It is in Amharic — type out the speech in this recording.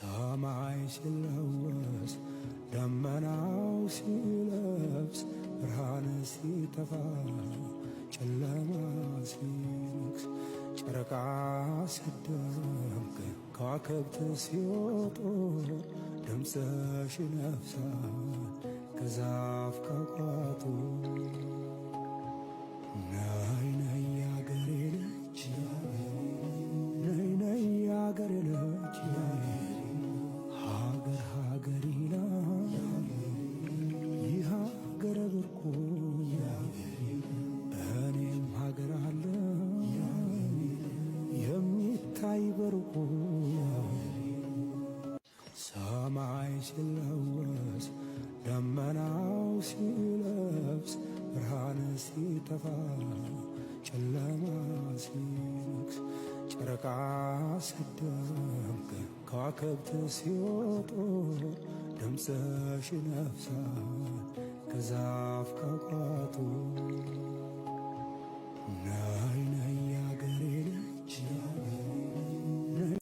ሰማይ ሲለወስ ደመናው ሲለብስ ብርሃን ሲጠፋ ጨለማ ሲነግስ ጨረቃ ሲደምቅ ከዋክብት ሲወጡ ድምፅሽ ይነፍሳል ከዛፍ ከቋጡ። ነይ ነይ ያገሬ ልጅ፣ ነይ ነይ ያገሬ ልጅ፣ ሀገር ሀገር ይላል ይህ ሀገረ ብርቁ፣ እኔም ሀገር አለ የሚታይ በሩቁ። ሰማይ ሲለወስ ደመናው ሲለብስ ብርሃን ሲጠፋ ጨለማ ሲነግስ ጨረቃ ሲደምቅ ከዋክብት ሲወጡ ድምፅሽ ይነፍሳል ከዛፍ ከቋጡ። ነይ